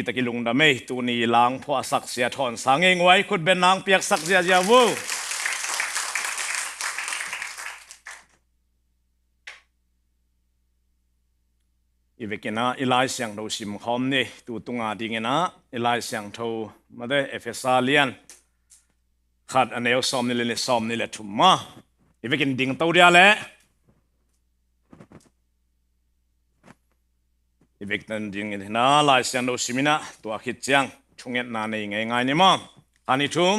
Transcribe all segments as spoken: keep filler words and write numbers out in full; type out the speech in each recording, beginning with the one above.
Taki lungdam ei, tuni lang phuahsak zia thawn sang ei nguai, khutbeng nang piaksak ziazia vo. I vekin ah i Lai Siangtho sim khawm ni. Tu tunga dingin ah i Lai Siangtho mate Efesa lian khat, a neu sawm nih le nih, sawm nih le thum ma. I vekin ding to dia leh i vektan dingin hina Lai Siangtho simin ah tua khit ciang thungetna nei ngeingai ni maw. Khan i thum.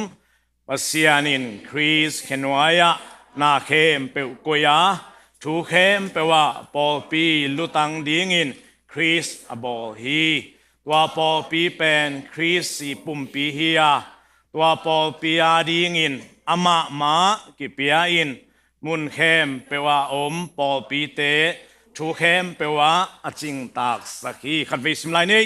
Pasian in Khrist khenuai ah na khempeuh koih a, thu khempeuh ah pawlpi lutang dingin Khrist a bawl hi. Tua pawlpi pen Khrist sih pumpi hi a, tua pawlpi adingin amah mah kipia in mun khempeuh ah om pawlpite thu khempeuh ah a cingtaksak hi. Khatvei sim lai ni.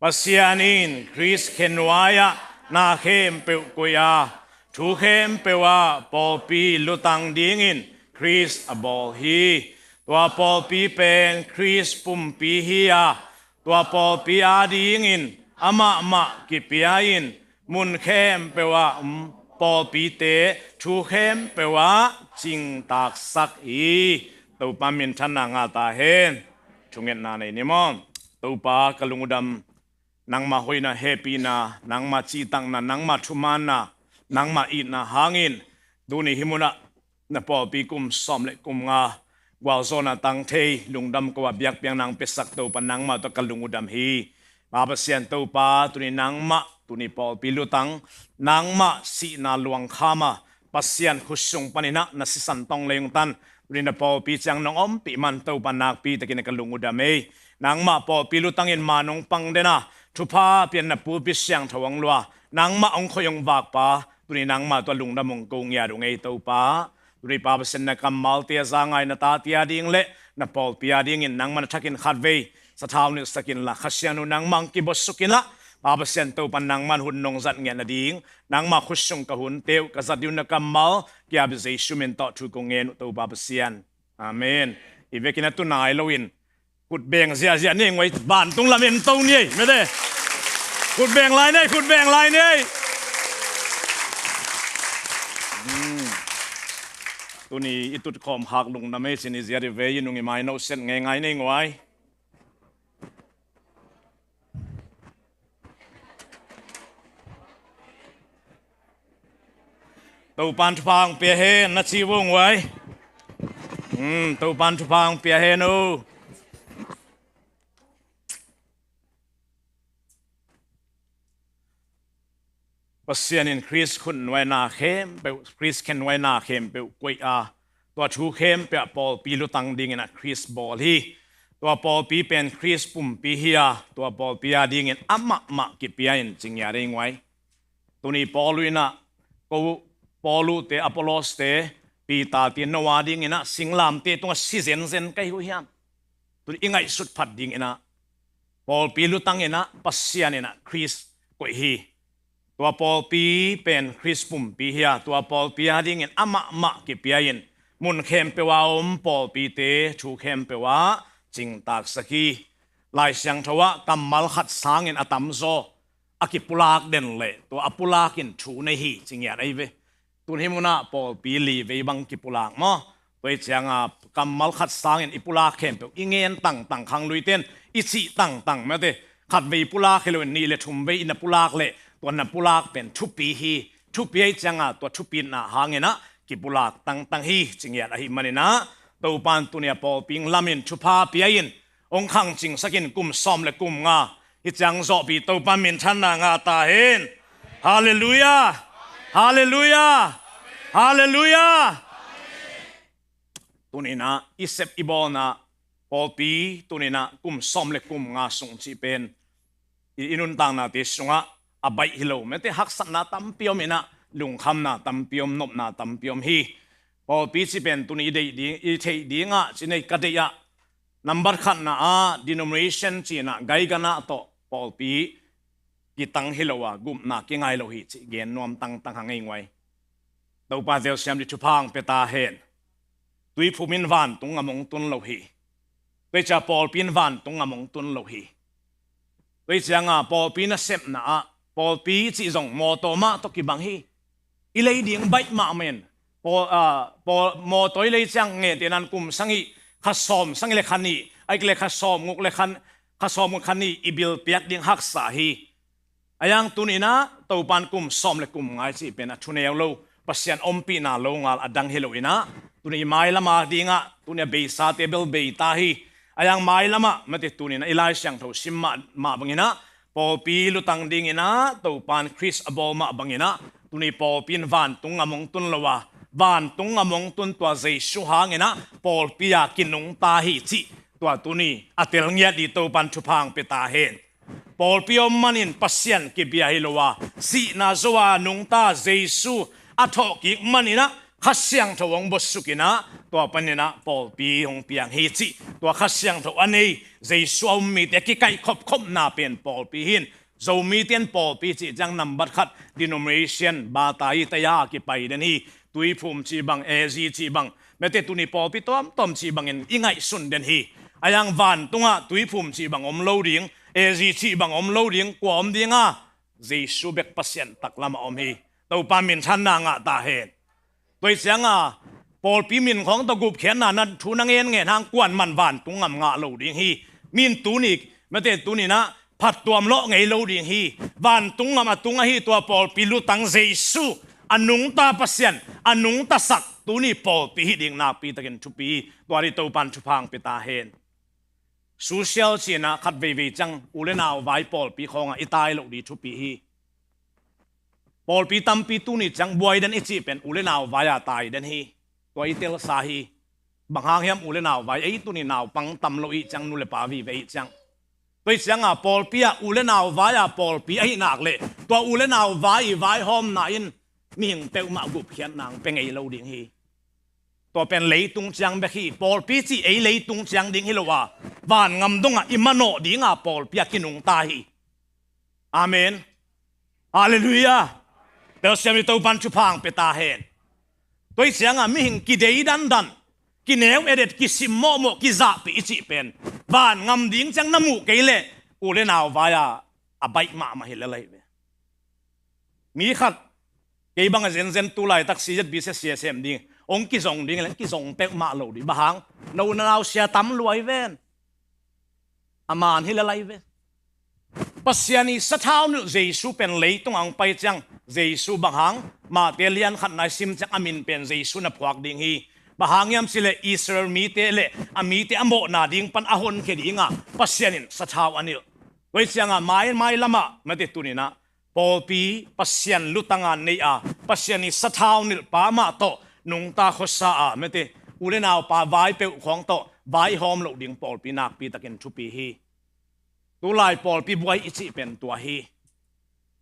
Pasian in Khrist khenuai ah na khempeuh koih a, thu khempeuh ah pawlpi lutang dingin Khrist a bawl hi. Tua pawlpi pen Khrist pumpi hi a, tua pawlpi adingin amah mah kipia in mun khempeuh ah om pawlpite thu khempeuh ah cingtaksak hi. Topa minthanna ngah ta hen. Thungetna nei ni maw. Topa ka lungdam, nangmah hoihna, hehpihna, nangmah cihtakna, nangmah thumaanna, nangmah itna hangin tuni hih munah na pawlpi kum sawm le kum nga gualzawhna tang thei lungdam ko a biakpiakna hong piasak Topa nangmah tawh ka lungdam hi. Pa Pasian Topa, tuni nangmah, tuni pawlpi lutang, nangmah sihna luangkham a, Pasian khutsung panin ah na sisan tong lei hong tan, tuni na pawlpi ciang nong ompih man Topa nakpi takin ka lungdam ei. Nangmah pawlpi lutangin ma nong pang den a, thupha pian na pulpit siangtho hong lua, nangmah hong khoih hong vakpa, tuni nangmah tawh lungdam hong ko ngiat ung ei Topa. Tuni Pa Pasian na kammalte a za ngai na tate ading le na pawlpi adingin nangmah na thakin khatvei sathau nilhsak inla, Kha Siangtho nangmah hong kibuasuk inla, Pa Pasian Topa nangmah hun nong zat ngiat nading, nangmah khutsung ka hunte uh ka zat ding uh na kammal kiapi Jesu min tawh thu kong ngen uh Topa Pasian. Amen. I vekin a tu nai loin khutbeng ziahziah ni ei nguai, vantung lam en to ni ei mate. Khutbeng lai ni ei, khutbeng lai ni ei. Hmm. Tuni i tutkhawm khak lungdam ei cin i ziat i vei i nung i mai no set ngeingai ni ei nguai. Topan thupha hong pia hen na ci vung uai. Hmm, Topan thupha hong pia hen o. Pasian in Khrist khunuaina khempeuh, Khrist khenuaina khempeuh koih a, tua thu khempeuh ah pawlpi lutang dingin ah Khrist bawl hi. Tua pawlpi pen Khrist pumpi hi a, tua pawlpi a dingin amah mah kipia in ci ngiat ei nguai. Tuni Paul in ah, ko Paul te, Apollos te, Peter te, Noah dingin ah singlamteh tungah si zenzen ka hi uh hiam? Tuni i ngaihsut phat dingin ah pawlpi lutang in ah Pasian in ah Khrist koih hi. Tua pawlpi pen Khrist pumpi hi a, tua pawlpi a dingin amah mah kipia in mun khempeuh a om pawlpite thu khempeuh ah cingtaksak hi. Lai Siangtho ah kammal khat sangin a tamzaw a kipulak den leh tua a pulak in thu nei hi ci ngiat ei ve. Tun hih munah pawlpi li vei bang kipulak maw? Tua ih cianga kammal khat sangin i pulak khempeuh i ngen tangtang, khangluite in i cih tangtang mate. Khatvei pulak hi loin nih le thum vei i na pulak leh tua na pulak pen thupi hi. Thupi ahih cianga tua thupina hangin ah kipulak tangtang hi ci ngiat ahih manin ah Topan tuni a pawlpi lam in thupha pia in hong khangcingsak in kum sawm le kum nga. Hih ciang zawhpih Topa minthanna ngah ta hen. Halleluiah. Halleluiah. Halleluiah. Tuninah i sep i bawlna pawlpi tuninah kum sawm le kum nga sung cih pen i, i nuntaknate sungah a baih hi lo mete, haksatna tampi om inah, lungkhamna tampi om, nopna tampi om hi. Pawlpi cih pen tuni i deih ding, i theih dingah ci nei ka deih ah, nambat khatna ah denomination cinah gaiganah tawh pawlpi kitang hi lo a, gupna kingai lo hi cih gen nuam tangtang hang ei nguai. Topa telsiam dih thupha hong pia ta hen. Tuiphum in vantung a mong tun lo hi. Tuicia pawlpi in vantung a mong tun lo hi. Tua hi cianga pawlpi nasepna ah pawlpi cih zong mawtaw mah tawh kibang hi. I lei ding baih mahmah in, pawl, ah, pawl, mawtaw i lei ciang ngetenan kum sagih, kha sawm sagih le kha nih, ahih kei leh kha sawm guk le kha, kha sawm guk kha nih i bil piak ding haksa hi. Ayang tuninah Topan kum sawm le kum nga i cih pen a thuneu lo, Pasian ompihna lo ngal a dang hi lo inah, tuni i mailam a dingah tuni a beisate bel bei ta hi. Ayang mailamah mate tuninah i Lai Siangtho sim mah, mah banginah pawlpi lutang dinginah Topan Khrist a bawl mah banginah tuni pawlpi in vantung ngam hong tun lo a, vantung ngam hong tun tua Jesu hanginah pawlpi a kinungta hi cih tua tuni a telngiat ding Topan thupha hong pia ta hen. Pawlpi om manin Pasian kibia hi lo a, sihna zo a nungta Jesu a thawhkik maninah Kha Siangtho hong bawsuk inah tua paninah pawlpi hong piang hi cih tua Kha Siangtho a nei Jesu a um mite a kikaih khopkhopna pen pawlpi hi in, Zomite in pawlpi cih ciang nambat khat denomination, Batai, Taya a kipai den hi. Tuiphum cih bang, A Z cih bang, mate tuni pawlpi tuamtuam cih bangin i ngaihsun den hi. Ayang vantungah Tuiphum cih bang om lo ding, A Z cih bang om lo ding, kua om dinga? Jesu bek Pasian taklamah om hi. Topa minthanna ngah ta hen. Tua hi cianga pawlpi min khawng tawh gupkhiatna na thu na ngenngen hang kuan man vantung ngam ngah lo ding hi. Min tuni, mate tuninah phattuam lawh ngei lo ding hi. Vantung ngam a tung ahi tua pawlpi lutang Jesu a nungta Pasian, a nungtasak tuni pawlpi hi ding nakpi takin thupi hi. Tua ding Topan thupha hong pia ta hen. Social cinah khat veivei ciang u le nau vai pawlpi khawngah i tai loh ding thupi hi. Pawlpi tampi tuni ciang buai den i cih pen u le nau vai a tai den hi. Tua i telsa hi. Bang hang hiam u le nau vai, ei tuni naupang tam lo i ciang, nu le pa vive i ciang. Tua i cianga pawlpi ah u le nau vai a pawlpi ahi nak leh tua u le nau vai i vaihawmna in mihing peuhmah gupkhiatna hong pia ngei lo ding hi. Tua pen leitung ciang bek hi. Pawlpi cih ei leitung ciang ding hi lo a, van ngam dongah i manawh dinga pawlpi a kinungta hi. Amen. Halleluiah. Telsiam i Topan thupha hong pia ta hen. Tua hi cianga mihing kidei dandan, kineu edet, kisim mawhmawh, kizahpih i cih pen van ngam ding ciang na muh kei leh u le nau vai a a baih mahmah hi lel ahi ve. Mi khat kei bang a zenzen tu laitak C Z B C sia sem ding, hong kizong ding le kizong peuhmah lo ding. Bang hang? No na nau sia tam lua hi ven. A man hi lel ahi ve. Pasian i sathau nilh Jesu pen leitung a hong pai ciang Jesu bang hang? Mate lian khatna i sim ciang a min pen Jesu na phuak ding hi. Bang hang hiam cih leh Israel mite le a mite a mawhna ding pan a honkhia dinga Pasian in sathau a nilh. Tua hi cianga mai, mailamah mate tuninah pawlpi Pasian lutanga nei a, Pasian i sathau nilhpa mah tawh nungta khuasa a, mate u le naupa vai peuh khawng tawh vaihawm loh ding pawlpi nakpi takin thupi hi. Tulai pawlpi buai i cih pen tua hi.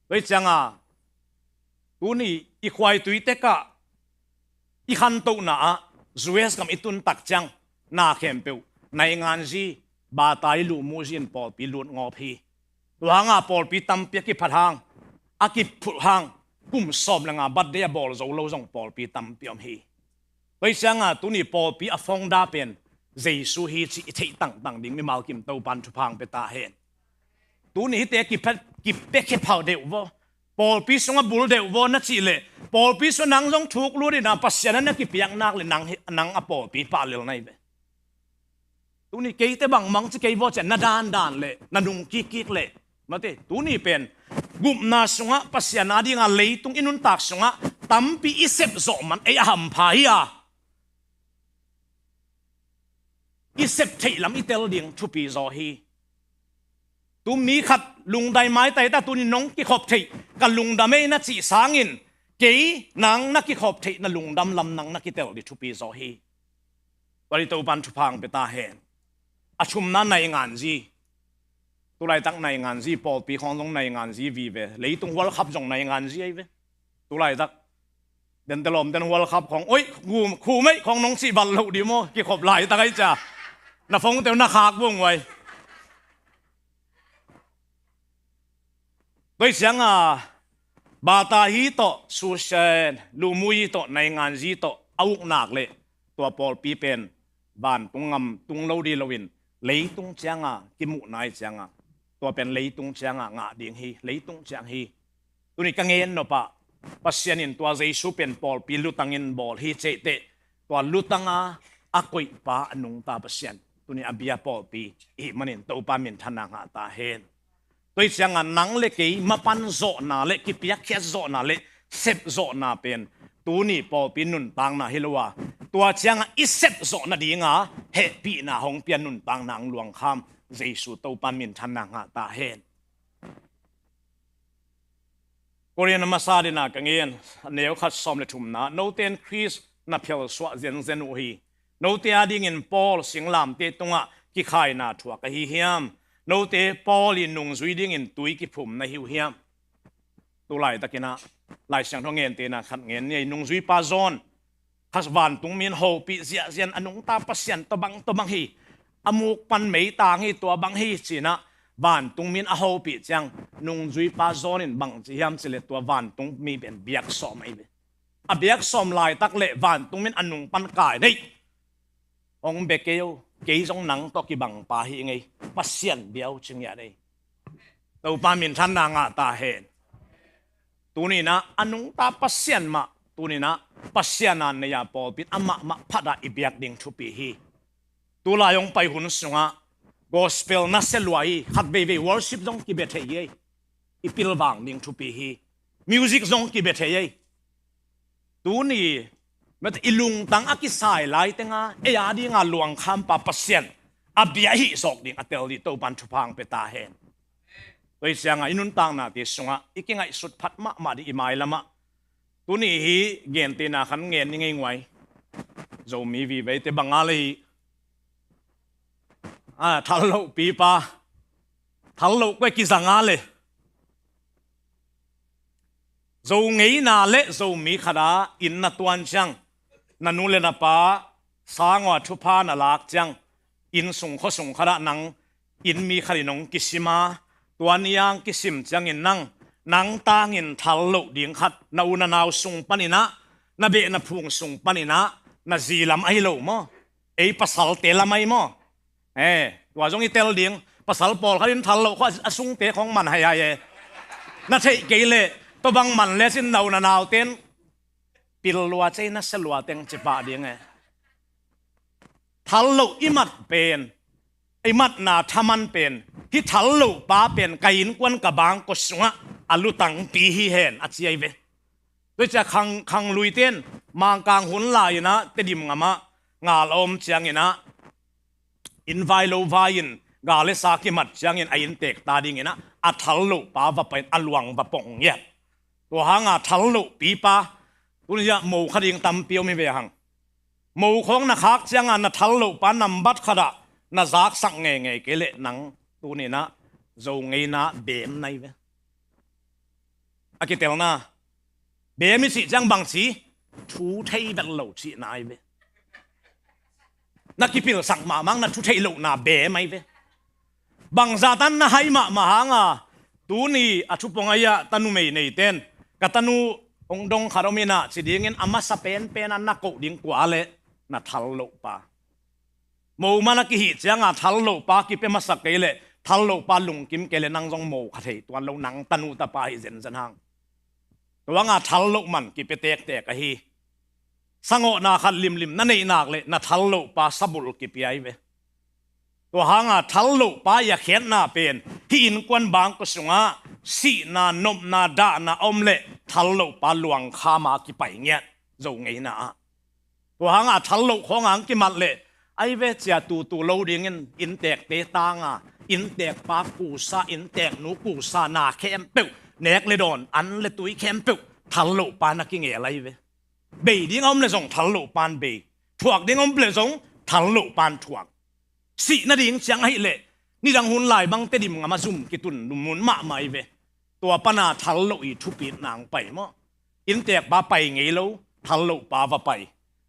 Tua hi cianga tuni i khuaitui tekah i khantohna ah U S gam i tun tak ciang na khempeuh nainganzi, Batai, Lumuzi in pawlpi lut ngawp hi. Tua hanga pawlpi tampi a kiphat hang, a kiphulh hang, kum sawm le nga birthday a bawl zo lo zong pawlpi tampi om hi. Tua hi cianga tuni pawlpi a founder pen Jesu hi cih i theih tangtang ding mimal kim Topan thupha hong pia ta hen. Tuni hihte kipia, kipia khiphal deuh vaw, pawlpi sungah bul deuh vaw na cih leh pawlpi sungah nang zong thuk lut inah Pasian a na kipiak nak leh nang hi, nang a pawlpi pah lel na hi ve. Tuni keite bangmang ci kei vaw ciah na dandan leh na nung kikkik leh, mate tuni pen gupna sungah Pasian a dinga leitung i nuntak sungah tampi i sep zawh man ei a hampha hi a, i sep theih lam i tel ding thupi zaw hi. Tu mi khat lungdai maitai ta, tuni nong kikhop theih ka lungdam ei na cih sangin kei nang na kikhop theih na lungdam lam nang na kitel ding thupi zaw hi. Tua ding Topan thupha hong pia ta hen. A thumna nainganzi. Tulaitak nainganzi, pawlpi khawng zong nainganzi vive. Leitung World Cup zong nainganzi ahi ve. Tulaitak dente lawmten World Cup khawng, oi, khu, khu meih khawng nong cih val loh ding maw, kikhop laitak ahi cia. Na phone teuh na khak vung uai. Tua hi cianga Batai tawh, Susen, Lumui tawh, nainganzi tawh a uknak leh tua pawlpi pen vantung ngam tung lo ding loin leitung cianga kimuhna hi cianga Tua pen leitung ciangah ngah ding hi, leitung ciang hi. Tuni ka ngen nopah Pasian in tua Jesu pen pawlpi lutangin bawl hi cehteh, tua lutanga a koihpa a nungta Pasian tuni a bia pawlpi ihih manin Topa minthanna ngah ta hen. Tua hi cianga nang le kei mapan zawhna le kipiakkhiat zawhna le sep zawhna pen tuni pawlpi nuntakna hi lo a, tua cianga i sep zawh nadinga hehpihna hong pia nuntakna hong luangkham Jesu Topa minthanna ngah ta hen. Korin a masa dena ka ngen, a neu khat sawm le thumna, note in Khrist na phelsuah zenzen uh hi. Note adingin Paul singlamteh tungah kikhaina thuak ahi hiam? Note Paul i nungzui dingin tui kiphum na hi uh hiam? Tu laitakinah Lai Siangtho ngentehna khat ngen ni ei, nungzuipa John kha vantung min hopih ziahzian a nungta Pasian tua bang tua bang hi, a muk pan meitang hi, tua bang hi cinah vantung min a hopih ciang nungzuipa John in bang ci hiam cileh tua vantung mi pen biak sawm ahi ve. A biak sawm laitak le vantung min a nung pan kai nei hong bia kei o, kei zong nang tawh kibangpa hi ngei, Pasian bia uh ci ngiat ei. Topa minthanna ngah ta hen. Tuninah a nungta Pasian mah, tuninah Pasian a nei-a pawlpin amahmah phatah i biak ding thupi hi. Tulai hong pai hun sungah gospel nasia lua hi, khat veivei worship zong kibia thei hi ei. I pilvang ding thupi hi. Music zong kibia thei ei. Tuni mete i lungtang a kisai laitenga ei adinga luangkhampa Pasian a bia hih zawk ding a tel dih Topan thupha hong pia ta hen. Tua hi cianga i nuntaknate sungah i kingaihsut phat mahmah dih i mailamah. Tuni hi gentehna khan ngen ni ngei nguai. Zomi viveite banga le hi. A, thal lohpipa. Thal loh kua kizanga le. Zo ngeina le Zomi khata inn na tuan ciang, na nu le na pa sangaw a thupha na lak ciang, inn sung khua sung khatah nang inn mi khatin hong kisima, tua niang kisim ciangin nang, nang tangin thal loh ding khat na u na nau sung paninah, na beh na phung sung paninah, na zi lam ahi lo maw? Ei pasalte lam ahi maw? Eh, tua zong i tel ding. Pasal pawlkhat in thal loh khua a sungte khong man haihai e. Na theih kei leh tua bang man le cin na u na nauten pil lua cei nasia lua teng ci pah ding e. Thal loh i mat pen, i matna thaman pen, hih thal lohpa pen ka innkuan ka bangkua sungah a lutangpi hi hen a ci ahi ve. Tua hi ciah khang, khangluite in Mangkang hun lai-inah Tedim ngamah ngal a om cianginah inn vai lo vai-in gal le sa kimat ciangin a inntek ta dinginah a thal lohpa va pai-in a luang va pong ngiat. Tua hanga thal lohpipa tuni-ah mo kha ding tampi om hi ve hang. Mo khawng na khak cianga na thal lohpa nambat khatah na zaksak ngeingei kei leh nang tuninah Zo ngeina beem na hi ve. A kitelna beem i cih ciang bangci thu thei vet lo cihna ahi ve. Na kipilsak mahmah na thu theih lohna beem ahi ve. Bangzah tan na hai mahmah hanga tuni a thupong ahi-ah tanumei neiten ka tanu hong dong khat om inah ci dingin a masa penpena na koh ding kua le na thal lohpa. Mo man a kihih cianga thal lohpa kipia masa kei leh thal lohpa lungkim kei leh nang zong mo kha thei tuan lo, nang tanu tapa hi zenzen hang. Tuanga thal loh man kipia tektek ahi. Sangawhna khat limlim na neih nak leh na thal lohpa sabul kipia hi ve. Tua hanga thal lohpa i a khiatna pen hih innkuan bangkua sungah sihna, nopna, dahna om leh thal lohpa luangkhama kipai ngiat Zo ngeina ah. Tua hanga thal loh khawnga ang kimat leh ahi ve cia tutu lo dingin inntekte tanga inntekpa kusa, innteknu kusa, na khempeuh, nek le dawn, an le tui khempeuh thal lohpa na kingel ahi ve. Bei ding a om le zong thal lohpan bei, thuak ding a om le zong thal lohpan thuak. Sih nading ciang ahih leh nidang hun lai bang Tedim ngamah zum kitun mun mahmah ahi ve. Tua pana thal loh i thupitna hong pai maw? Inntekpa pai ngei lo, thal lohpa va pai.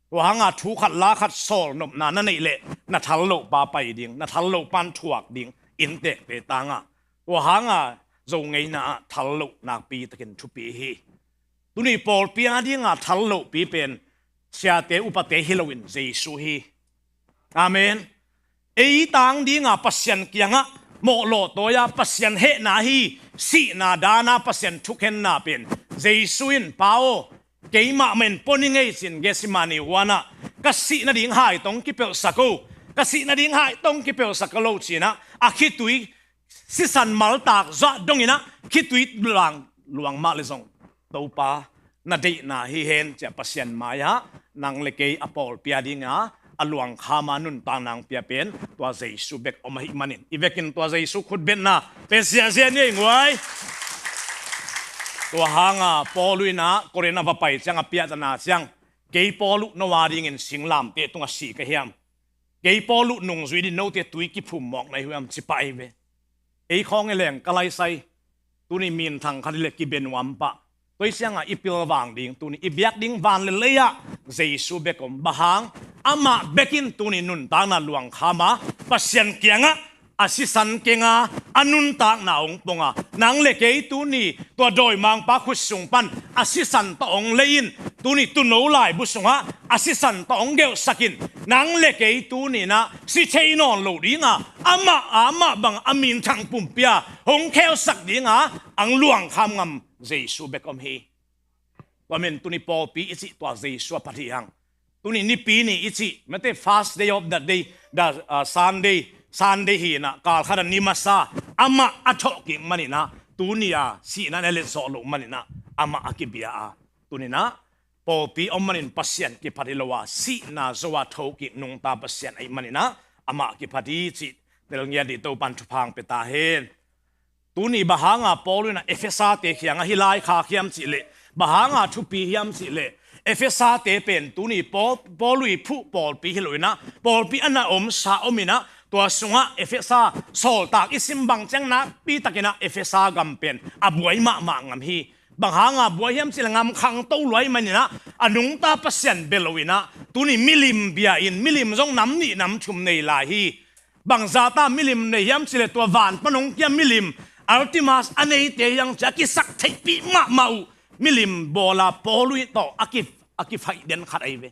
Tua hanga thu khat la khat sawl nopna na neih leh na thal lohpa pai ding, na thal lohpan thuak ding inntekte tangah. Tua hanga Zo ngeina ah thal loh nakpi takin thupi hi. Tuni pawlpi a dinga thal lohpi pen siate upate hi loin Jesu hi. Amen. Ei tang dinga Pasian kiangah mawh lawh tawi-a Pasian hehna hi, sihna dana Pasian thukhenna pen Jesu in, "Pa aw, keimah mah in pua ning ei," ci-in Gethsemane huanah, "Ka sih nading hai tawh hong kipelhsak o, ka sih nading hai tawh hong kipelhsak o lo," ci-inah a khitui sisan maltak zuah donginah khitui luang, luang mah le zong, "Topa, na deihna hi hen," ci-a Pasian mai-ah nang le kei a pawlpi a dinga a luangkhama nuntakna hong pia pen tua Jesu bek om ahih manin, i vekin tua Jesu khutbetna pe ziahziah ni ei nguai. Tua hanga Paul inah Korin a va pai ciang a piahtana ciang, "Kei Paul uh no a dingin singlamteh tungah si ka hiam? Kei Paul uh nungzui ding note tui kiphum mawk na hi uh hiam?" ci pah ei ve. Ei khawng i leng ka laisai, tuni minthang khat i le kibe nuam pah. Tua hi cianga i pilvang ding, tuni i biak ding van le lei-ah Jesu bek om. Bang hang? Amah bekin tuni nuntakna luangkhama Pasian kiangah a sisan kenga a nuntakna hong ponga, nang le kei tuni tua dawimangpa khut sung pan a sisan tawh hong lei-in, tuni tuuno laibu sungah a sisan tawh hong gelhsakin, nang le kei tuninah si thei nawn lo dinga amah, amah bang a minthang pumpi-a hong khelsak dinga ang luangkham ngam Jesu bek om hi. Tua men tuni pawlpi i cih tua Jesu a phat hi hang. Tuni Nipi ni i cih, mate, first day of the day, the, uh, Sunday, Sunday hinah, kalkhat a ni masa, amah a thawhkik maninah, tuni a sihna na letzawh loh maninah amah a kibia a, tuninah pawlpi om manin Pasian kiphat hi lo a, sihna zo a thokik nungta Pasian ahih maninah amah kiphat hi cih telngiat dih Topan thupha hong pia ta hen. Tuni bang hanga Paul inah Efesa te kiangah hih lai khak hiam cihleh, bang hanga thupi hiam cihleh, Efesa te pen tuni Paul, Paul ii phuh pawlpi hi loinah, pawlpi a na omsa ominah, tua sungah Efesa Sawltak i sim bang ciang nakpi takinah Efesa gam pen a buai mahmah ngam hi. Bang hanga buai hiam cihleh, ngam khangto lua ahih maninah a nungta Pasian bia loinah, tuni milim bia-in, milim zong nam nih nam thum nei lai hi. Bangzata milim nei hiam cihleh, tua van pan hong kia milim Artemis a neite hi hang, cia kisak theihpih mahmah uh milim bawla Paul ii tawh a ki, a kifaih den khat ahi ve.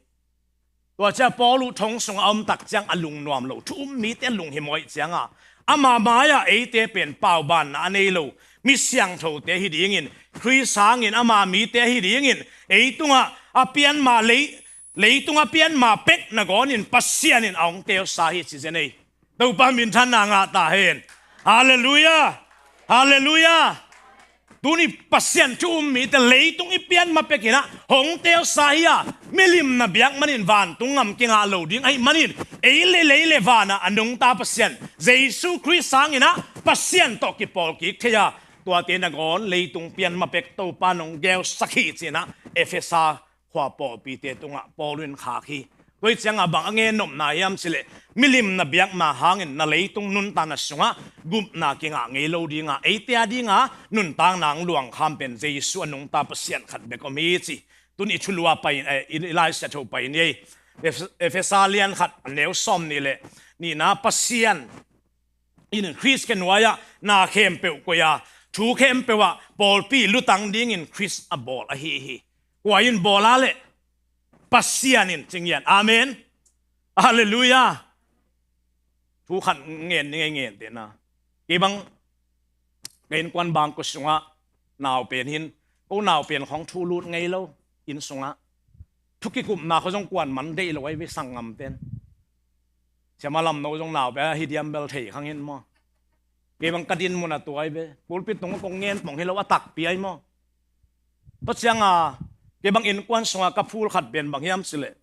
Tua cia Paul uh thong sungah a om tak ciang a lungnuam lo, thu um mite a lunghimawh cianga ama mai-ah eite pen paubanna a nei lo mi siangthote hi dingin, Khrist hangin ama mite hi dingin, ei tungah a pianma lei, leitung a pianma pek nangawnin Pasian in a hong teelsa hi ci zen ei. Topa minthanna ngah ta hen. Halleluiah. Halleluiah. Tuni Pasian thu um mite leitung i pianma pekinah hong teelsa hi a, milim na biak manin vantung ngam kingah lo ding ahih manin, ei le lei le vanah a nungta Pasian Jesu Khrist sanginah Pasian tawh kipawlkik thei a, tuate nangawn leitung pianma pek Topa nong geelsak hi cinah Efesa khua pawlpite tungah Paul in khak hi. Tua hi cianga bang a ngen nopna hiam cihleh, milim na biakna hangin na leitung nuntakna sungah gupna kingah ngei lo dinga, eite a dinga nuntakna hong luangkham pen Jesu a nungta Pasian khat bek om hi ci. Tun i thulu a pai, eh, i, i laisiangtho pai ni ei. Ef-, Efesa lian khat a neu sawm nih le nihna, Pasian in Khrist khe nuai-ah na khempeuh koih a, thu khempeuh ah pawlpi lutang dingin Khrist a bawl ahi hi. Kua in bawl a leh? Pasian in, ci ngiat. Amen. Halleluiah. Thu khat ngen ni ngei ngen tena. Kei bang ka innkuan bangkua sungah nau pen hin, ko nau pen khawng thu lut ngei lo, inn sungah. Thu kikupna khawng zong kuan man deih lo ahi ve, sanggam pen. Siama Lam No zong nau pen a hi diam bel thei khang hin maw. Kei bang ka din mun a tua ahi ve. Pulpit tungah kong ngen pong hi lo, a takpi ahi maw. Tua cianga kei bang innkuan sungah ka phul khat pen bang hiam cihleh,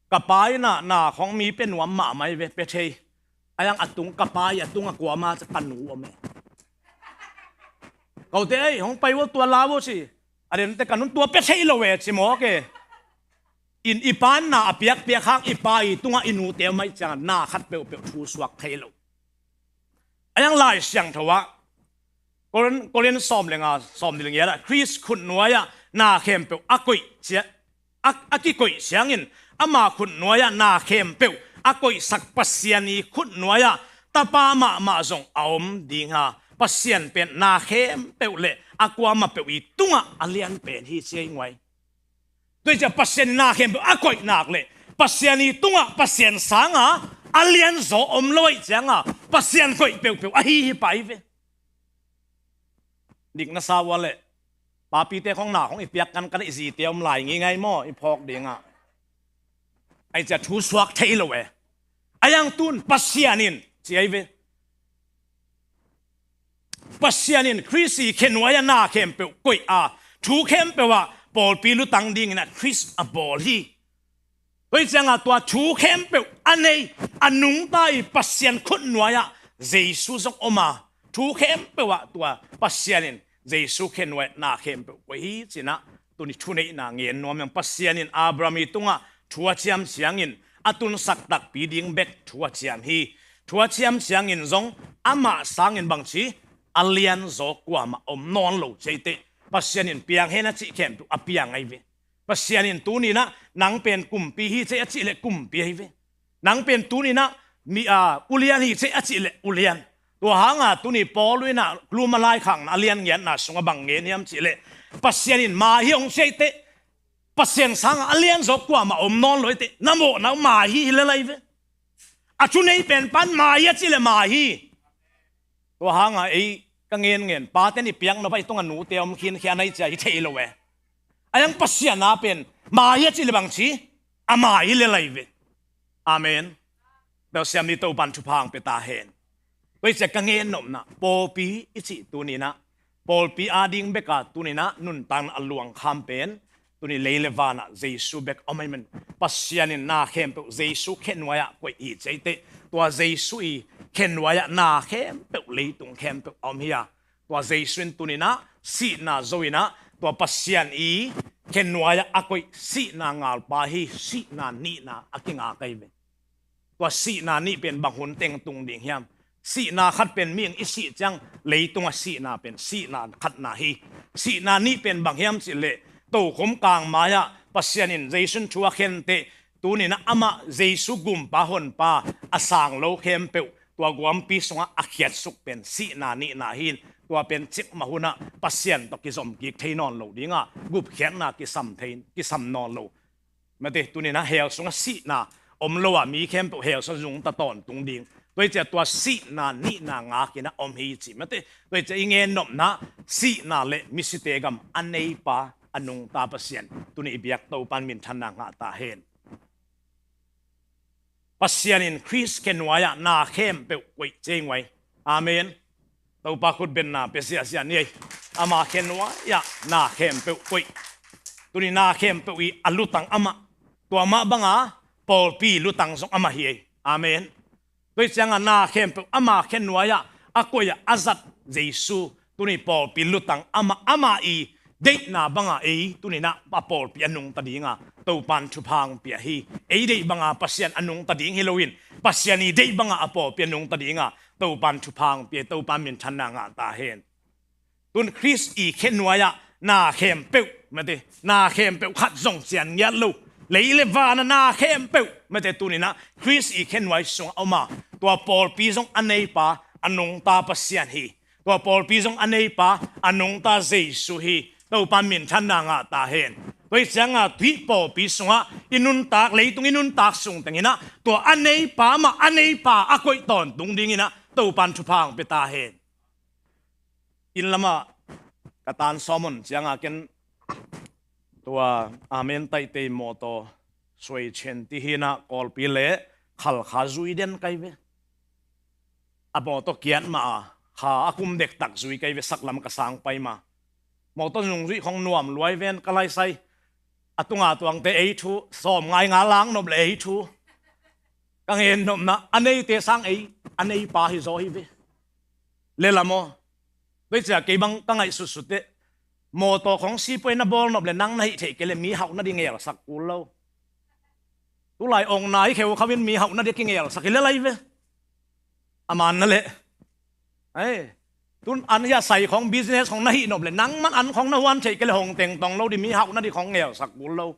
ka pa in ah na khawng mi pe nuam mahmah ahi ve, pe thei. A yang a tung, ka pa ii a tung a kuama ca ka nu om e. Kote ei, hong pai ua tua la ua ci. A dente ka nun tua pe thei lo e ci mawk e. In i pa in na a piakpiak hang i pa ii tungah i nute om ahih ciangah na khat peuhpeuh thu suak thei lo. A yang Lai Siangtho ah, Korin, Korin sawm le nga, sawm nih le giat ah, Khrist khut nuai-ah na khempeuh a koih cia, a, a kikoih ciangin, ama khut nuai-ah na khempeuh a koihsak Pasian ii khut nuai-ah Tapa mahmah zong a om ding a, Pasian pen na khempeuh le a kuamah peuh ii tungah a lian pen hi ci ei nguai. Tua hi ciah Pasian ii na khempeuh a koih nak leh Pasian ii tungah Pasian sanga a lianzaw om lo ahih cianga Pasian koih peuhpeuh ahi hi pah hi ve. Dik na sa ua leh papite khong na khong i piak kankan i zite om lai ngeingai maw i phawk dingah. Ahih ciang thu suak thei lo e. A yang tun Pasian in ci ahi ve. Pasian in Khrist i khenuai ah na khempeuh koih a, thu khempeuh ah pawlpi lutang dingin ah Khrist a bawl hi. Tua hi cianga tua thu khempeuh a nei, a nungta i Pasian khutnuai ah Jesu zong om a, thu khempeuh ah tua Pasian in Jesu khenuai ah na khempeuh koih hi cinah tuni thuneihna ngen nuam hiam? Pasian in Abraham i tungah thu a ciam ciangin a tunsak takpi ding bek thu a ciam hi. Thu a ciam ciangin zong amah sangin bangci a lianzaw kuamah om nawn lo ci ahi teh. Pasian in piang hen a cih khempeuh a piang ahi ve. Pasian in tuninah nang pen kumpi hi ci a cih leh kumpi ahi ve. Nang pen tuninah mi a ulian hi ci a cih leh ulian. Tua hanga tuni Paul inah luma laikhakna a lian ngiatna sungah bang ngen hiam cih leh Pasian in mai hi hong ci ahi teh. Pasian sangah a lianzaw kuamah om nawn lo ahi teh. Na mawhna uh mai hi hi lel ahi ve. A thu nei pen pan mai hi a cih leh mai hi. Tua hanga ei ka ngen ngen pate ni piak nop a i tungah nute om khinkhia na hi cia hi thei lo e. A yang Pasian a pen mai hi a cih leh bangci a mai hi lel ahi ve. Amen. Belsiam ni Topan thupha hong pia ta hen. Tua hi cia ka ngen nopna pawlpi i cih tuninah pawlpi ading beka tuninah nuntakna a luangkham pen tuni lei le vanah Jesu bek a om ahi man. Pasian in na khempeuh Jesu khenuai ah koih hi ci ahi teh. Tua Jesu i khenuai ah na khempeuh leitung khempeuh a om hi a. Tua Jesu in tuninah sihna zo inah tua Pasian i khenuai ah a koih sihna ngalpa hi sihna nihna a kingak ahi ve. Tua sihna nih pen bang hun teng tung ding hiam? Sihna khat pen mihing i sih ciang leitungah sihna pen sihna khatna hi. Sihna nih pen bang hiam cih leh tokhom kang mai-ah Pasian in Jesu in thu a khen teh tuninah amah Jesu gumpa honpa a sang lo khempeuh tua guampi sungah a khiatsuk pen sihna nihna hi. Tua pen cikmah hunah Pasian tawh kizom kik thei nawn lo dingah gupkhiatna kisam thei, kisam nawn lo. Mate, tuninah hell sungah sihna om lo a mi khempeuh hell sungah zungta tawntung ding. Tua hi cia tua sihna nihna ngakinah om hi ci mate. Tua hi cia i ngen nopna sihna le misite gam a neipa a nungta Pasian tuni i biak Topan minthanna ngah ta hen. Pasian in Khrist khenuai-ah na khempeuh koih cei nguai. Amen. Topa khutbenna pia siasia ni ei. Ama khenuai-ah na khempeuh koih. Tuni na khempeuh i a lutang amah. Tua mah banga pawlpi lutang zong amah hi ei. Amen. Tua hi cianga na khempeuh ama khenuai-ah a koih-ah a zat Jesu. Tuni pawlpi lutang amah, amah i deihna banga ei tuninah a pawlpi a nungta dinga Topan thupha hong pia hi. Ei deih banga Pasian a nungta ding hi loin Pasian i deih banga a pawlpi a nungta dinga Topan thupha hong pia hi. Topan minthanna ngah ta hen. Tun Khrist i khenuai-ah na khempeuh mate, na khempeuh khat zong cian ngiat lo. Lei le vana na khempeuh mate tuninah Khrist i khenuai sungah a om a, tua pawlpi zong a neipa a nungta Pasian hi. Tua pawlpi zong a neipa a nungta Jesu hi. Topa minthanna ngah ta hen. Tua hi cianga tuih pawlpi sungah i nuntak, leitung i nuntak sung tenginah tua a neipa mah a neipa a koih tawntung dinginah Topan thupha hong pia ta hen. Inn lamah ka tan sawm on cianga ken tua amen taitei mawtaw suai chen tihinah Kawlpi le Khalkha zui den kai ve. A mawtaw kiat mah a kha a kum dektak zui kai ve, saklam ka sang pai ma. Mawtaw nungzuih khong nuam luai ven ka laisai. A tunga tuangte ei thu, sawm ngai nga lang nop le ei thu. Ka ngen nopna a neite sang ei a neipa hi zaw hi ve. Lela maw? Tua hi cia kei bang ka ngaihsutsut teh mawtaw khong sipuai na bawl nop le nang na hih theih kei le mi hauhna ding ngelsak kul lo. Tulai ong nai kheu khauhin mi hauhna ding kingelsak hi le lai ve. A man na leh. Ei, tun an hia sai khong business khong na hih nop le nangman an khong na huan theih kei le hong tengtong lo ding mi hauhna ding khong ngelsak kul lo.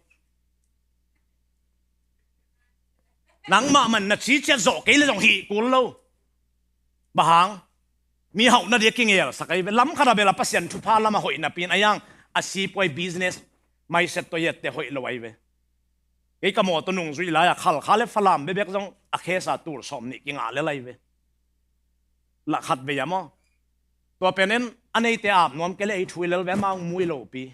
Nangmah man na ciciat zawh kei le zong hih kul lo. Bang hang? Mi hauhna ding a kingelsak ahi ve. Lam khat a bel a Pasian thupha lamah hoih napi in a yang a sipuai business mindset tawh i ette hoih lo ahi ve. Kei ka mawtaw nungzui lai-a Khalkha le Falam bekbek zong a khesa tul sawm nih kingah le lai ve. Lah khat vei a maw. Tua pen en a neite ap nuam kei le ei thui lel ve, amau mui lopi.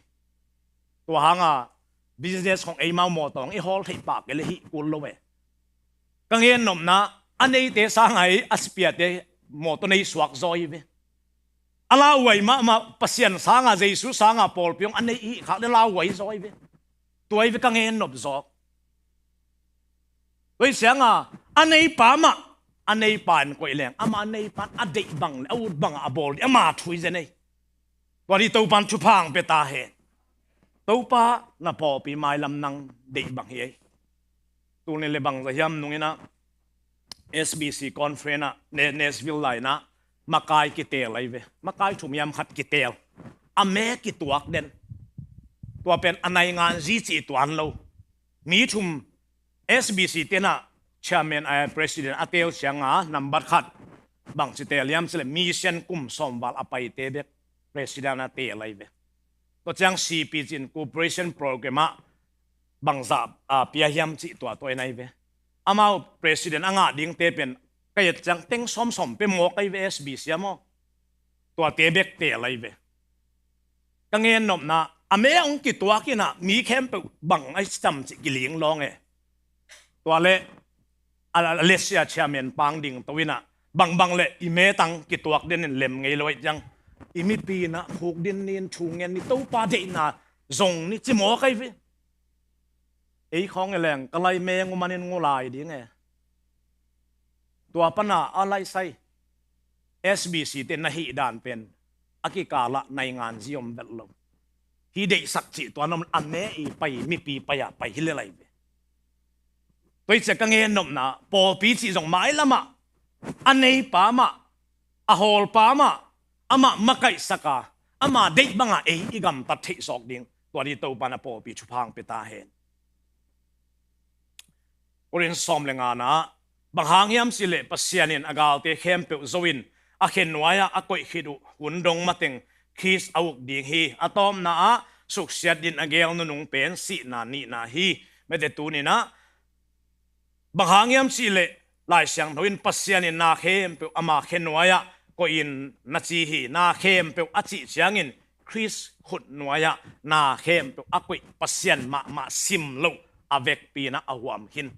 Tua hanga business khong eimau mawtaw hong i hawl theih pah kei le hih kul lo ve. Ka ngennopna a neite sanga ei a sipiate mawtaw nei suak zaw hi ve. A lauhuai mahmah Pasian sanga Jesu sanga pawlpi hong a nei i hih khak le lauhuai zaw hi ve. Tua hi ve ka ngennop zawk. Tua hi cianga a neipa mah a neipa in koih leng ama a neipa in a deih bang le a ut bangah a bawl dih ama thu hi zen ei. Tua dih Topan thupha hong pia ta hen. Topa na pawlpi mailam nang deih bang hi ei. Tuni le bangza hiam nunginah S B C conference ah Ne- Nashville lai inah makai kiteel ahi ve. Makai thum hiam khat kiteel a me kituak den. Tua pen a naingan zi cih tuan lo. Mi thum S B C tenah chairman a president a teel cianga nambat khat bangci teel hiam cileh mission kum sawmval a paite bek president a teel ahi ve. Tua ciang C P cin cooperation program ah bangzah a pia hiam cih tua tua in ahi ve. Amau president a ngah dingte pen ka et ciang teng sawmsawm pe mawk ahi ve S B C a maw. Tuate bek teel ahi ve. Ka ngennopna a me hong kituak inah mi khempeuh bang ahi cam cih kiling lawng e. Tua le a lesia chairman pang ding to inah bangbang le i metang kituak den in lem ngei lo ahi ciang i mipi inah khuk din ni in thu ngen ni Topa deihna zong ni ci mawk ahi ve. Ei khawng e leng ka lai meng umanin ngulai ding e. Tua pana a laisai S B C te na hih dan pen a kikalah naingan zi om vet lo. Hi deihsak cih tua nom a me i pai mipi pai a pai hi le lai ve. Tua hi ciah ka ngennopna pawlpi cih zong mailamah a neipa mah a hawlpa mah amah makaihsaka ama deih banga ei i gamtat theih zawk ding tua dih Topan a pawlpi thupha hong pia ta hen. Korin sawm le ngana bang hang hiam cihleh Pasian in a galte khempeuh zo in a khe nuai-ah a koih khit uh hun dong mateng Khrist a uk ding hi. A tawpna ah suksiat din a gel nunung pen sihna nihna hi. Mete tuninah bang hang hiam cihleh Lai Siangtho in Pasian in na khempeuh ama khe nuai-ah koihin na ci hi. Na khempeuh a cih ciangin Khrist khut nuai-ah na khempeuh a koih Pasian mahmah sim loh a vekpi inah a huam khin.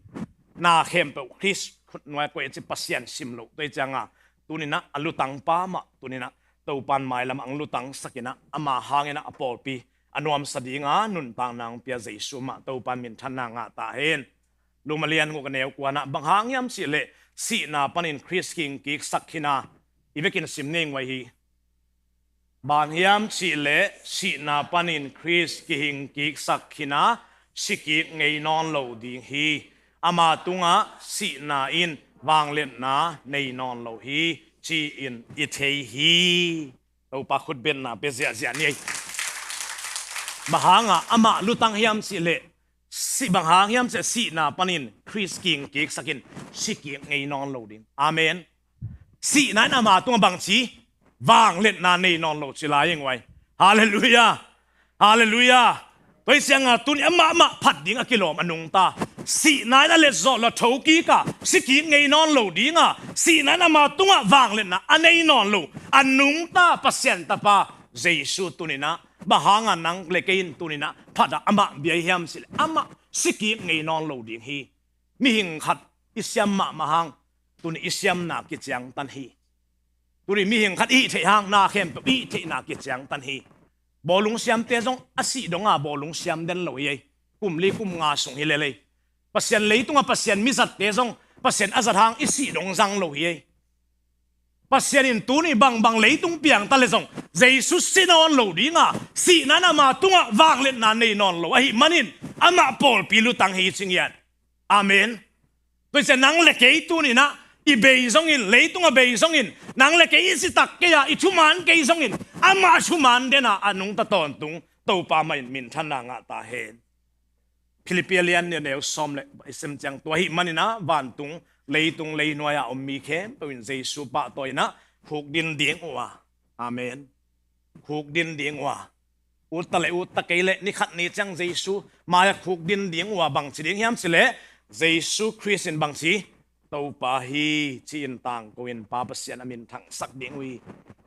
Na khempeuh Khrist khut nuai-ah koih a ci Pasian sim loh tua hi cianga tuninah a lutangpa mah tuninah Topan mailam ang lutangsak inah ama hanginah a pawlpi a nuamsa dinga nuntakna hong pia Jesu mah Topan minthanna ngah ta hen. Lum a lian guk a neu kuanah bang hang hiam cihleh sihna panin Khrist kihingkiksak khina i vekin sim ning uai hi. Bang hiam cihleh sihna panin Khrist kihingkiksak khina sikik ngei nawn lo ding hi. Ama tungah sihna in vangliatna nei nawn lo hi ci-in i thei hi. Topa khutbetna pia ziahziah ni ei. Bang hanga amah lutang hiam cihleh si bang hang hiam cihleh sihna panin Khrist kihingkiksakin sikik ngei nawn lo ding. Amen. Sihna in ama tungah bangci vangliatna nei nawn lo ci lai ing uai. Halleluia. Halleluia. Tua hi cianga tuni amahmah phat ding a kilawm a nungta sihna in a letzawh lo thokika sikik ngei nawn lo dinga sihna in ama tungah vangliatna a nei nawn lo a nungta Pasian tapa Jesu tuninah bang hanga nang le kei in tuninah phatah amah bia hiam cihleh amah sikik ngei nawn lo ding hi. Mihing khat i siam mahmah hang tuni i siamna kiciangtan hi. Tuni mihing khat i hih theih hang na khempeuh i hih theihna kiciangtan hi. Bawlung siamte zong a sih donga bawlung siam den lo hi ei. Kum li kum nga sung hi lel ei. Pasian leitungah Pasian mizatte zong Pasian a zat hang i sih dong zang lo hi ei. Pasian in tuni bangbang leitung piangta le zong Jesu si nawn lo dinga sihna in ama tungah vangliatna nei nawn lo ahih manin amah pawlpi lutang hi cingian. Amen. Tua hi ciah nang le kei tuninah i bei zongin leitunga bei zongin nang le kei i sitak kei-a i thuman kei zongin amah thuman dena a nungta tawntung Topa mah in minthanna ngah ta hen. Philippi a lian nih a neu sawm le i sem ciang tua ahih maninah vantung leitung leinuai-a om mi khempeuh in Jesu pahtawi inah khukdin ding uh a. Amen. Khukdin ding uh a. Utta le utta kei leh ni khat ni ciang Jesu mai-ah khukdin ding uh a bangci ding hiam cih leh, Jesu Khrist in bangci, Topa hi ci-in tangko in Pa Pasian a min thangsak ding uh hi.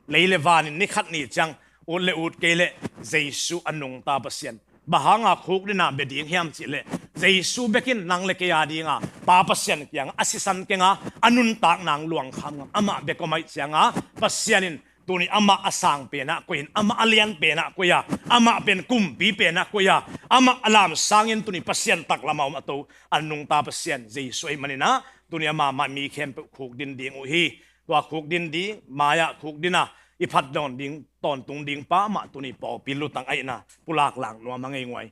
Lei le van in ni khat ni ciang ut le ut kei leh Jesu a nungta Pasian. Bang hanga khukdin a bia ding hiam cih leh, Jesu bek in nang le kei a dinga Pa Pasian kiangah a sisan keng a, a nuntak nang luangkham ngam, amah bek om ahih cianga Pasian in tuni amah a sang pen ah koih in, amah a lian pen ah koih a, amah pen kumpi pen ah koih a, amah a lamsangin tuni Pasian taklam a om a to, a nungta Pasian Jesu ahih manin ah, tuni amah mah mi khempeuh khukdin ding uh hi. Tua khukdin ding, mai-ah khukdin a i phatdawn ding, tawntung ding pa mah tuni pawlpi lutang ahihna pulak lak nuam a ngei nguai.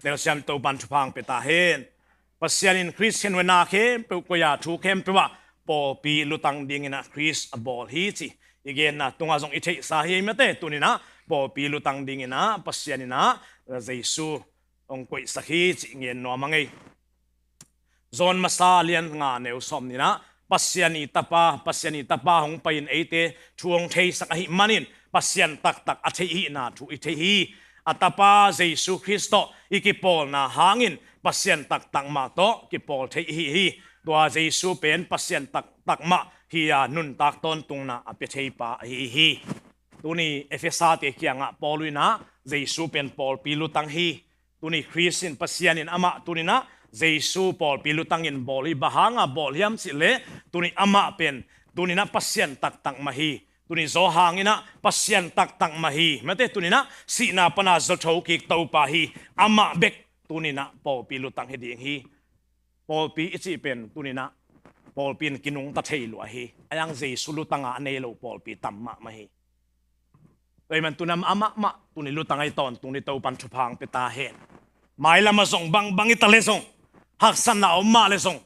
Telsiam Topan thupha hong pia ta hen. Pasian in Khrist khen uh a na khempeuh koih a, thu khempeuh ah pawlpi lutang dingin ah Khrist a bawl hi ci i genna tungah zong i theihsa hi ei mate. Tuni-in ah pawlpi lutang dingin ah Pasian in ah Jesu hong koihsak hi ci i gen nuam a ngei. John masa lian nga neu sawm nih ah, Pasian i Tapa, Pasian i Tapa hong pai-in eite thu hong theisak ahih manin Pasian taktak a thei ihihna thu i thei hi. A Tapa Jesu Khrist tawh i kipawlna hangin Pasian taktak mah tawh kipawl thei ihi hi. Tua Jesu pen Pasian taktak mah hi-a nuntak tawntungna a pia theipa ahi hi. Tuni Efesa-te kiangah Paul in ah Jesu pen pawlpi lutang hi. Tuni Khrist in, Pasian in amah tuni-in ah Jesu pawlpi lutangin bawl hi. Bang hanga bawl hiam cih leh, tuni amah pen tuni-in ah Pasian taktak mah hi. Tuni zaw hangin ah Pasian taktak mah hi. Mate, tuni-in ah sihna pana zawtho kik Topa hi. Amah bek tuni-in ah pawlpi lutang hi ding hi. Pawlpi i cih pen tuni-in ah pawlpi in kinungta thei lua hi. Ahi hang Jesu lutanga a nei lo pawlpi tam mahmah hi. Tua ahih man tuni-in amah mah tuni lutang a i tawntung ni Topan thupha hong pia ta hen. Mailam ah zong bangbang i ta leh zong, haksatna om mah leh zong,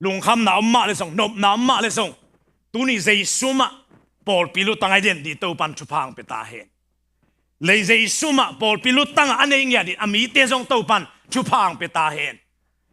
lungkhamna om mah leh zong, nopna om mah leh zong, tuni Jesu mah pawlpi lutang a i den ding Topan thupha hong pia ta hen. Lei Jesu mah pawlpi lutang a a nei ngiat ding a mite zong Topan thupha hong pia ta hen.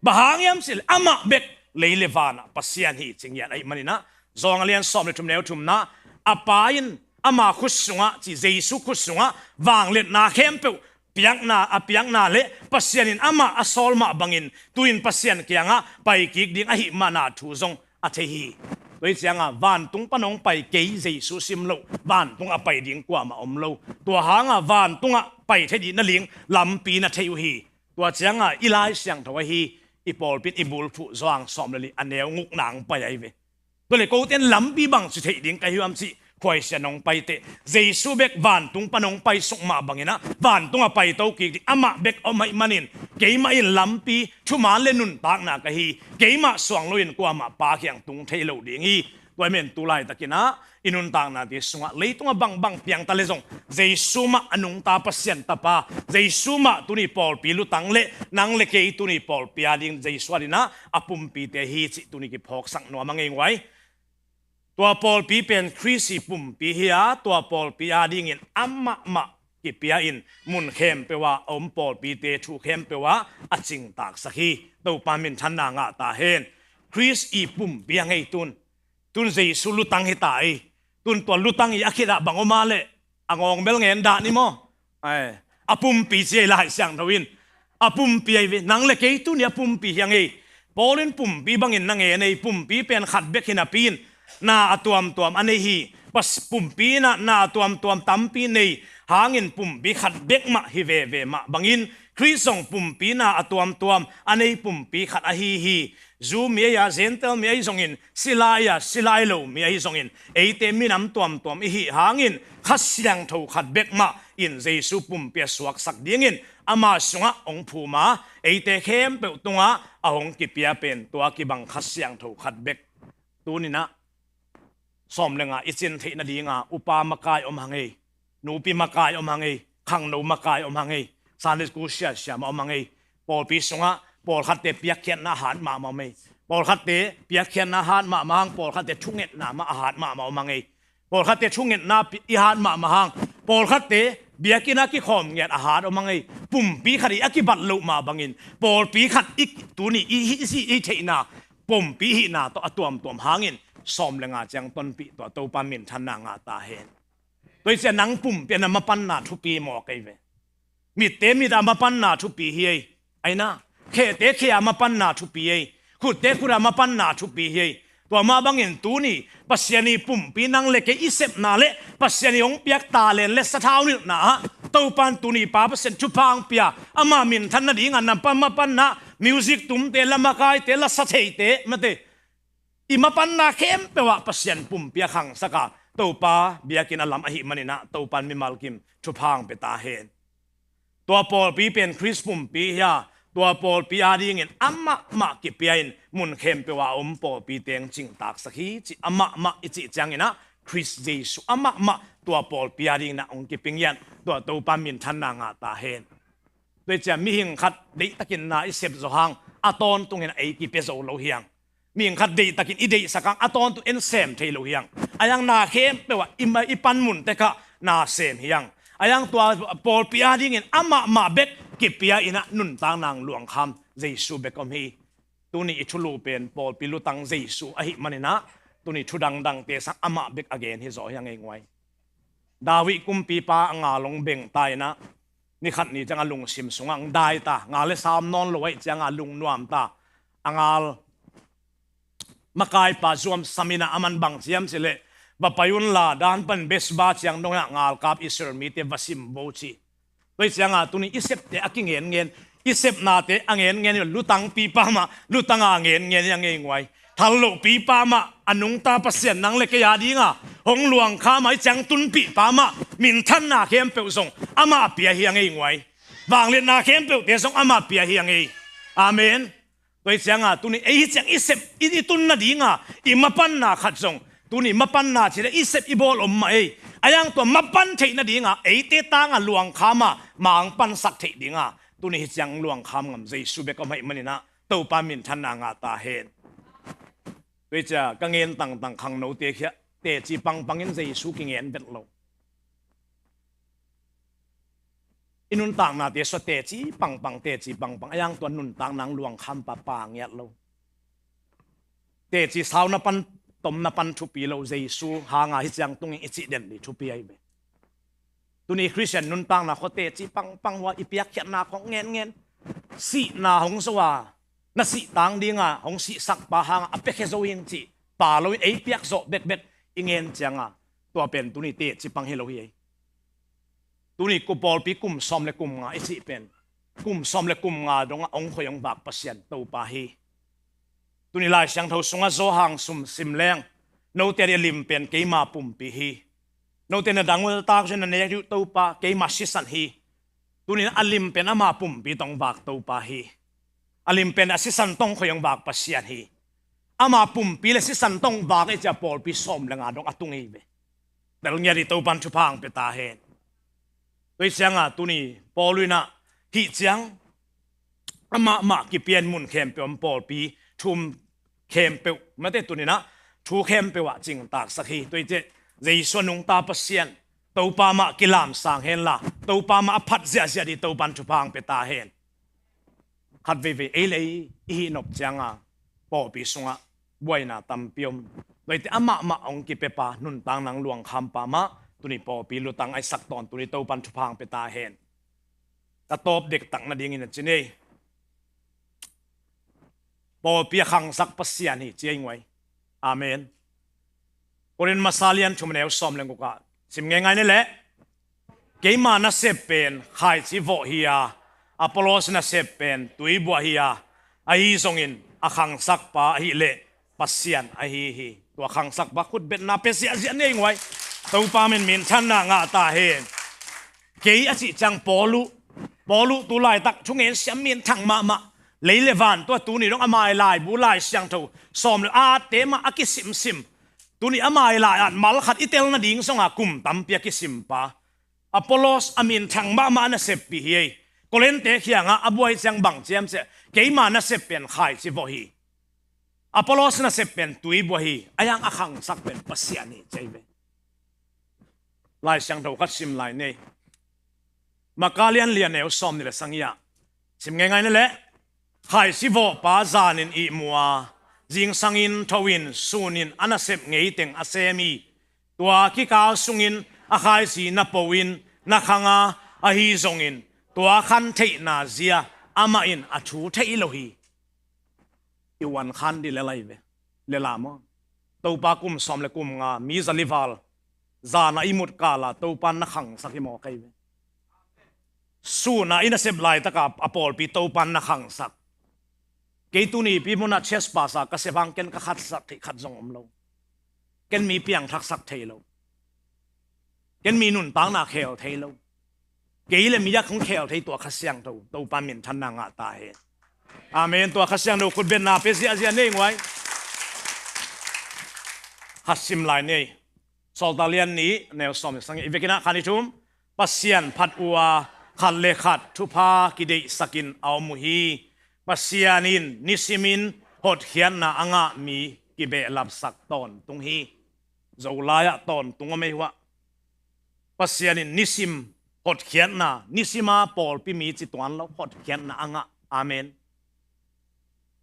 Bang hang hiam cih leh amah bek lei le vanah Pasian hi ci ngiat ahih manin ah, John a lian sawm le thum neu thumna, a Pa in ama khut sungah, ci Jesu khut sungah vangliatna khempeuh piakna, a piakna le Pasian in amah a sawl mah bangin tu-in Pasian kiangah pai kik ding ahih mana thu zong a thei hi. Tua ahih cianga vantung pan hong pai kei Jesu sim loh vantung a pai ding kuamah om lo. Tua hanga vantungah pai thei ding na ling lampi na thei uh hi. Tua cianga i Lai Siangtho ahi, i pawlpi in i bulphuh Johan sawm le li a neu ngukna hong pai ahi ve. Tua leh kote in lampi bangci theih ding ka hi hiam cih khuaisian hong paite, Jesu bek vantung pan hong paisuk mah bangin ah vantung a paito kik ding amah bek om ahih manin, keimah in lampi, thuman le nuntakna ka hi, keimah suang loin kuamah Pa kiang tung thei lo ding hi. Tua ahih manin tu laitakin ah i nuntaknate sungah leitungah bangbang piang ta leh zong Jesu mah a nungta Pasian Tapa, Jesu mah tuni pawlpi lutang le nang le kei tuni pawlpi a ding Jesu a dingin ah a pumpite hi cih tuni kiphawksak nuam a ngei nguai. Tua pawlpi pen Khrist i pumpi hi-a, tua pawlpi a dingin amah mah kipia in mun khempeuh ah a om pawlpite thu khempeuh ah a cingtaksak hi. Topa minthanna ngah ta hen. Khrist i pumpi a ngei tun. Tun Jesu lutang hi ta ei. Tun tua lutang i a khitah bang om a leh a ngawng bel ngen dah ni maw? Ai, a pumpi ci ei Lai Siangtho in. A pumpi ahi ve, nang le kei tuni a pumpi hi a ngei. Paul in pumpi bangin na ngen ei, pumpi pen khat bek hi napi-in na a tuamtuam a nei hi. Pas pumpi in ah na a tuamtuam tampi nei hangin pumpi khat bek mah hi veve mah bangin Khrist zong pumpi na a tuamtuam a nei pumpi khat ahi hi. Jew mi ahi a, Gentile mi ahi zongin, sila ahi a, sila lo mi ahi zongin, eite minam tuamtuam i hih hangin Kha Siangtho khat bek mah in Jesu pumpi a suaksak dingin ama sungah hong phum a, eite khempeuh tungah a hong kipia pen tua kibang Kha Siangtho khat bek. Tuni-in ah sawm le nga i cin theih nadinga upa makai om hang ei, nupi makai om hang ei, khangno makai om hang ei, Sunday school siasia mah om hang ei. Pawlpi sungah pawlkhatte piakkhiatna a hat mahmah om ei. Pawlkhatte piakkhiatna a hat mahmah hang, pawlkhatte thungetna mah a hat mahmah om hang ei. Pawlkhatte thungetna pi-, i hat mahmah hang, pawlkhatte biakinn a kikhawm ngiat a hat om hang ei. Pumpi khat i a kibat loh mah bangin pawlpi khat i tuni i, i, i, i theihna pumpi hihna tawh a tuamtuam hangin sawm le nga ciang tonpih tua Topa minthanna ngah ta hen. Tua hi ciah nang pumpi a na mapanna thupi mawk ei ve. Mitte mit a mapanna thupi hi ei. Aina, khete khe a mapanna thupi ei. Khutte khut a mapanna thupi hi ei. Tua mah bangin tuni Pasian i pumpi nang le kei i sepna le Pasian i hong piak talent le sathau nilhna ah Topan tuni Pa Pasian thupha hong pia, ama minthan nadinga na pan mapanna, music tumte, la makaite, la satheite, mate, i mapanna khempeuh ah Pasian pumpi a khangsak a Topa biakinn a lam ahih manin ah Topan mimal kim thupha hong pia ta hen. Tua pawlpi pen Khrist pumpi hi a, tua pawlpi adingin amahmah kipia in mun khempeuh a om pawlpi teng cingtaksak hi, cih amahmah i cih ciangin ah Khrist Jesuh amahmah tua pawlpi adingin ah hong kipia ngiat, tua Topa minthanna ngah ta hen. Tua hi ciang mihing khat deihtakin na i sep zawh hang a tawntungin ei kipia zo lo hi hang. Mihing khat deihtakin i deihsak hang a tawntung en sem thei lo hi hang. A hiang na khempeuh ah i ma-, i panmun tek ah na sem hi hang. A hiang tua pawlpi adingin amahmah bek kipia in ah nuntakna hong luangkham Jesuh bek om hi. Tuni i thulu pen pawlpi lutang Jesuh ahih manin ah tuni thu dangdangte sang amah bek a gen hi zaw hi hang ei nguai. David kumpipa a ngal hong beng ta in ah, ni khat ni ciang a lungsim sungah hong dai ta, ngal le sam nawn lo ahih ciang a lungnuam ta, a ngal makaipa zuamsam in ah, aman bang ci hiam cih leh, va pai unla, dan pan Bethsheba ciang dong in ah ngalkap Israel mite va sim vo ci. Tua hi ciang a tuni i septe a kingenngen, i sepnate a ngenngen hi, lutangpipa mah lutang a ngenngen hi hang ei nguai. Thallohpipa mah a nungta Pasian nang le kei adinga hong luangkham a, i ciang tunpihpa mah minthanna khempeuh zong amah pia hi hang ei nguai. Vangliatna khempeuhte zong amah pia hi hang ei. Amen. Tua hi ciang a tuni ei hi ciang i sep i, i tun nadinga i mapanna khat zong, tuni mapanna cih leh i sep i bawl om mah ei. A hiang tua mapan theih nadinga eite tang a luangkham a mang pansak theih dinga tuni hi ciang luangkham ngam Jesuh bek om ahih manin ah Topa minthanna ngah ta hen. Tua hi ciang ka ngen tangtang khangnote khia, teci pangpang in Jesuh kingen vet lo. I nuntaknate sua teci pangpang, teci pangpang, a hiang tua nuntakna hong luangkham pa pa ngiat lo. Teci sau na pan, tom na pan thupi lo, Jesuh hang a hi ciang tungin i cih den ding thupi ahi ve. Tuni Khristian nuntakna khua teci pangpang hua i piakkhiatna khua ngenngen, sihna hong zo a, na sih tang dinga hong sihsak pa hang a, a piakhia zo ing cih pa lo in ei piak zawh bekbek i ngen ciang a, tua pen tuni teci pang hi lo hi ei. Tuni kum pawlpi kum sawm le kum nga i cih pen, kum sawm le kum nga dongah hong khoi hong vak Pasian Topa hi. Tuni Lai Siangtho sungah Johan sung sim leng, note a lim pen keima pumpi hi. Note na dang uh tak zia na nek uh Topa keima sisan hi. Tuni a lim pen ama pumpi tawh hong vak Topa hi. A lim pen a sisan tawh hong khoi hong vak Pasian hi. Ama pumpi le sisan tawh hong vak i cih a pawlpi sawm le nga dong a tung hi ve. Tel ngiat i Topan thupha hong pia ta hen. Tua hi ciang a tuni Paul in ah hih ciang amahmah kipia in mun khempeuh om pawlpi thu khempeuh, mate tuni in ah thu khempeuh ah cingtaksak hi. Tua hi ciang Jesuh a nungta Pasian Topa mah kilamsang henla, Topa mah a phat ziahziah ding Topan thupha hong pia ta hen. Khat veivei ei le ei i hih nop ciang a pawlpi sungah buaina tampi om. Tua hi ciang amahmah hong kipia pa, nuntakna hong luangkham pa mah tuni pawlpi lutang a i sak tawntung ding Topan thupha hong pia ta hen. Ka tawp dektak nadingin a ci ni ei. Pawlpi a khangsak Pasian hi ci ei nguai. Amen. Korin masa lian thum a neu sawm le guk ah sim ngeingai ni leh, keima nasep pen khaici vawh hi a, Apollos nasep pen tuibuah hi a, ahi zongin a khangsak pa ahih leh Pasian ahi hi. Tua khangsak pa khutbetna pia ziahziah ni ei nguai. Topa min minthanna ngah ta hen. Kei a cih ciang Paul uh, Paul uh tu laitak thungen siam minthang mahmah. Lei le van tua tuni dong a mai laibu Lai Siangtho sawm le atte mah a kisimsim. Tuni a mai lai at mal khat i tel nading zong a kum tampi a kisim pa. Apollos a minthang mahmah a naseppih hi ei. Korinte kiangah a buai ciang bang ci hiam cih leh, keima nasep pen khaici vawh hi. Apollos nasep pen tuibuah hi. A hiang a khangsak pen Pasian hi ci ei ve. Lai Siangtho khat sim lai ni ei. Maka lian li a neu sawm nih le sagih ah sim ngeingai ni leh, khaici vawhpa zanin ihmu a, zingsangin tho in sunin a nasep ngeiteng a sem hi. Tua kikal sungin a khaici na po in na khang a, ahi zongin Tua khan theihna zia amah in a thu thei lo hi. I uan khan di le lai ve. Le la maw? Topa kum sawm le kum nga, mi zalival, zana i mut kala Topa na khangsak hi maw kei ve. Suna i nasep laitaka a pawlpi Topa na khangsak. Kei tuni pi muna chest pasa ka sep hang ken ka khatsak theih khat zong om lo. Ken mi piangthaksak thei lo. Ken mi nuntakna khel thei lo. Kei le mi a khong khel thei tua Kha Siangtho, Topa minthanna ngah ta hen. Amen. Tua Kha Siangtho khutbetna pe ziahziah nei nguai. Khat sim lai nei. Sawltak lian nih, neu sawm sang i vekinah khan i thum. Pasian phat uh a khat le khat thupha kideihsakin a om uh hi. Pasian in nisimin hotkhiatna a ngah mi kibehlapsak tawntung hi. Zolai-ah tawntung om ei huah. Pasian in nisim hotkhiatna, nisima pawlpi mi ci tuan lo hotkhiatna a ngah. Amen.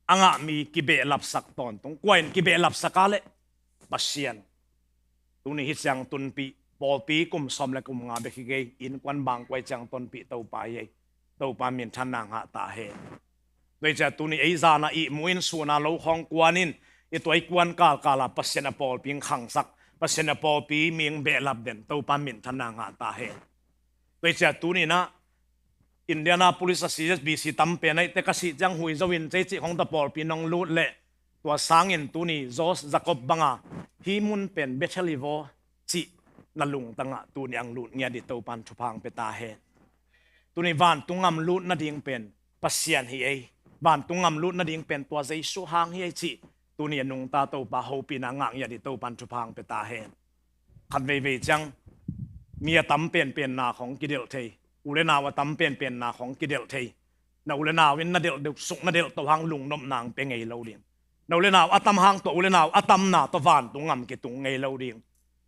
A ngah mi kibehlapsak tawntung. Kua in kibehlapsak a leh? Pasian. Tuni hi ciang tunpih, pawlpi kum sawm le kum nga bek hi kei, innkuan bangkuai ciang tonpih Topa hi ei. Topa minthanna ngah ta hen. Tua hi ciah tuni ei zana ihmu in suna lo khawng kuan in i tua i kuan kalkala Pasian a pawlpi in khangsak, Pasian a pawlpi mi in behlap den, Topa minthanna ngah ta hen. Tua hi ciah tuninah Indianapolis a C Z B C tam pen aihte ka sih ciang hui zo in cei cih khawng ta pawlpi nong lut leh tua sangin tuni Jos Jacob banga hih mun pen Bethel hi vaw cih na lungtangah tuni ang lut ngiat dih Topan thupha ang pe ta hen. Tuni vantung ngam lut nading pen Pasian hi ei. Vantung ngam lut nading pen tua Jesu hang hi ei cih tuni a nungta Topa hopihna ngah ngiat dih Topan thupha ang pe ta hen. Khat veivei ciang mi a tam penpenna khawng kidelh thei, u le nau a tam penpenna khawng kidelh thei. Na u le nau in na delh deuh suk na delh to hang lungnopna ang pe ngei lo ding. Na u le nau a tam hang tua u le nau a tamna tua vantung ngam kitung ngei lo ding.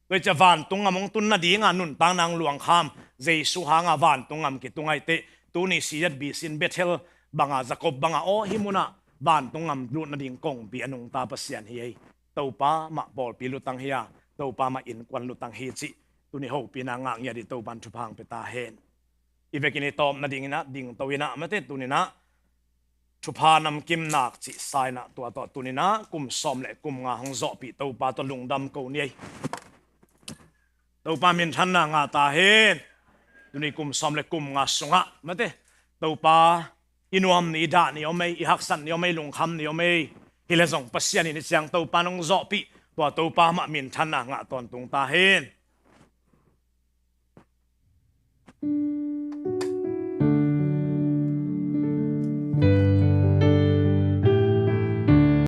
Tua hi ciah vantung ngam hong tun nadinga nuntakna ang luangkham Jesu hanga vantung ngam kitung aihte tuni C Z B C in Bethel banga Jacob banga aw hih munah vantung ngam lut nading kongpi a nungta Pasian hi ei. Topa mah pawlpi lutang hi a, Topa mah innkuan lutang hi cih tuni hopihna ngah ngiat dih Topan thupha ang pe ta hen. I vekin i tawp nadinginah dingto inah mate tuninah thupha namkimnak cih sa inah tua tawh tuninah kum sawm le kum nga hong zawhpih Topa tawh lungdam ko ni ei. Topa minthanna ngah ta hen. Tuni kum sawm le kum nga sungah mate Topa i nuam ni, i dah ni om ei, i haksat ni om ei, lungkham ni om ei. Hi le zong Pasian in i ciang Topa nong zawhpih tua Topa mah minthanna ngah tawntung ta hen.